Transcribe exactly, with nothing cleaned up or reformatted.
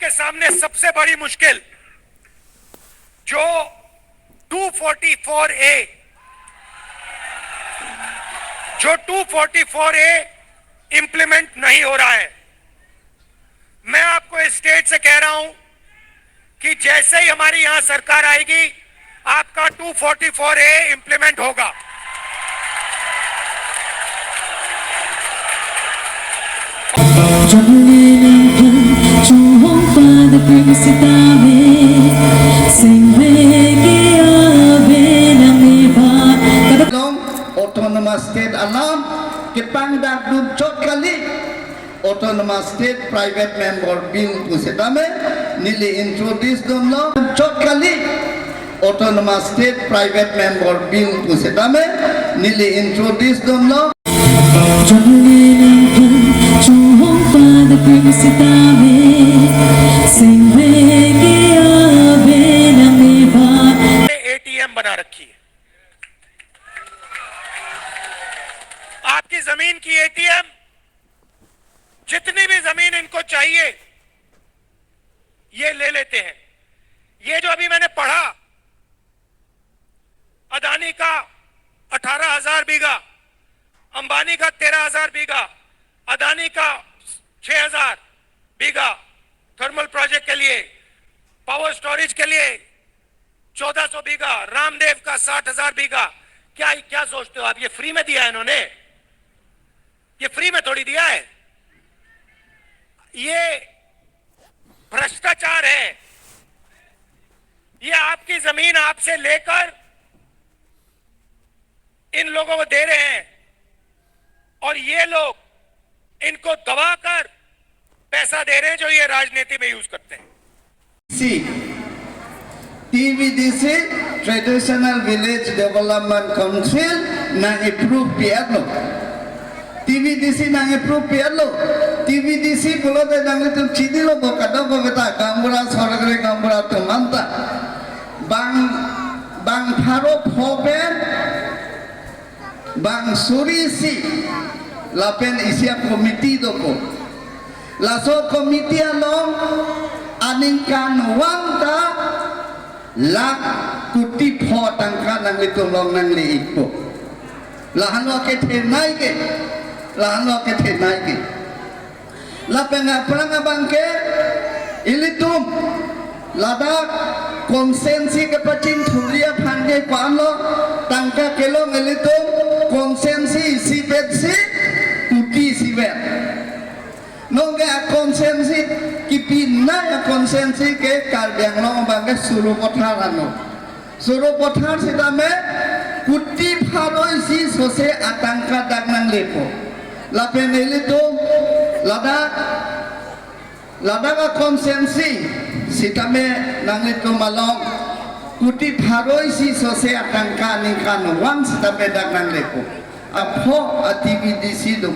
के सामने सबसे बड़ी मुश्किल जो टू फ़ोर्टी फ़ोर ए, जो टू फ़ोर्टी फ़ोर ए इम्प्लीमेंट नहीं हो रहा है। मैं आपको इस स्टेज से कह रहा हूं कि जैसे ही हमारी यहां सरकार आएगी, आपका टू फ़ोर्टी फ़ोर ए इम्प्लीमेंट होगा। Jong le nang phan chunghong pada pring sitame, singve ke ave nang eba. Long Autonomous State alam kepangdak dun chot kali. Autonomous State Private Member Bill pu sitame neli introduce dunlo chot kali. Autonomous State Private Member Bill pu sitame neli introduce dunlo. Jong le nang phan chunghong pada pring sitame, singve ke ave nang eba. ATM बना रखी है। आपकी जमीन की एटीएम, जितनी भी जमीन इनको चाहिए, ये ले लेते हैं। ये जो अभी मैंने पढ़ा, अदानी का अठारह हज़ार बीघा, अंबानी का तेरह हज़ार बीघा, अदानी का छह हज़ार बीघा थर्मल प्रोजेक्ट के लिए, पावर स्टोरेज के लिए चौदह सौ बीघा, रामदेव का साठ हज़ार बीघा। क्या, क्या सोचते हो आप, ये फ्री में दिया है इन्होंने? ये फ्री में थोड़ी दिया है। ये भ्रष्टाचार है। ये आपकी जमीन आपसे लेकर इन लोगों को दे रहे हैं और ये लोग इनको दबाकर पैसा दे रहे हैं, जो ये राजनीति में यूज़ करते हैं। Si, टीवीडीसी, Traditional Village Development Council nang approve pi-etlo. टीवीडीसी nang approve pi-etlo. टीवीडीसी pulote nanglitum chinilo bo, kadokave ta gaonbura, sorkari gaonbura atum anta. Bang, bang pharo pho pen bang suri isi lapen isi a-committee dopo. Laso committee along aningkanvang ta lakh kuti pho tangka nanglitum along nangle-ikpo. Lahenlo kethenei ke, lahenlo kethenei ke. Lapen aphrang abang ke ilitum ladak constituency kepachingthurji aphan ke ko-anlo tangka kelong ilitum constituency isi pen si kuti isi pen. Non ke a-constituency kipinai a-constituency ke Karbi Anglong abang ke Sarupathar ano. Sarupathar sitame kuti pharo isi sose atangka dak nanglepo. Lapen ilitum ladak, ladak a-constituency sitame nanglitum along kuti pharo isi sose atangka aningkanvang sitame dak nanglepo. Apho a-TVDC do.